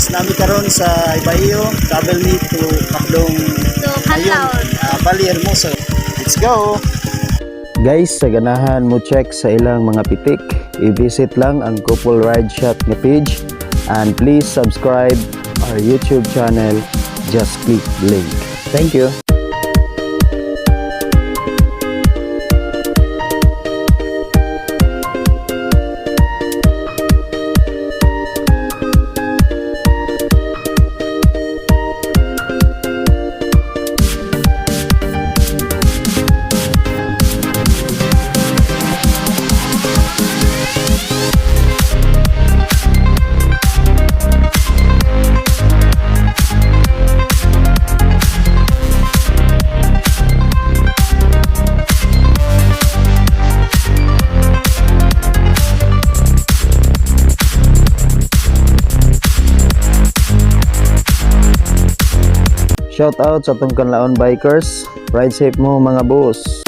Guys, naa mi karon sa Baguio. Travel me to Macdong. To Canlaon. Bali Hermoso. Let's go! Guys, sa ganahan mo check sa ilang mga pitik, i-visit lang ang Couple Ride Shot nga page and please subscribe our YouTube channel. Just click link. Thank you. Shout out sa atong Kanlaon Bikers. Ride safe mo, mga boss.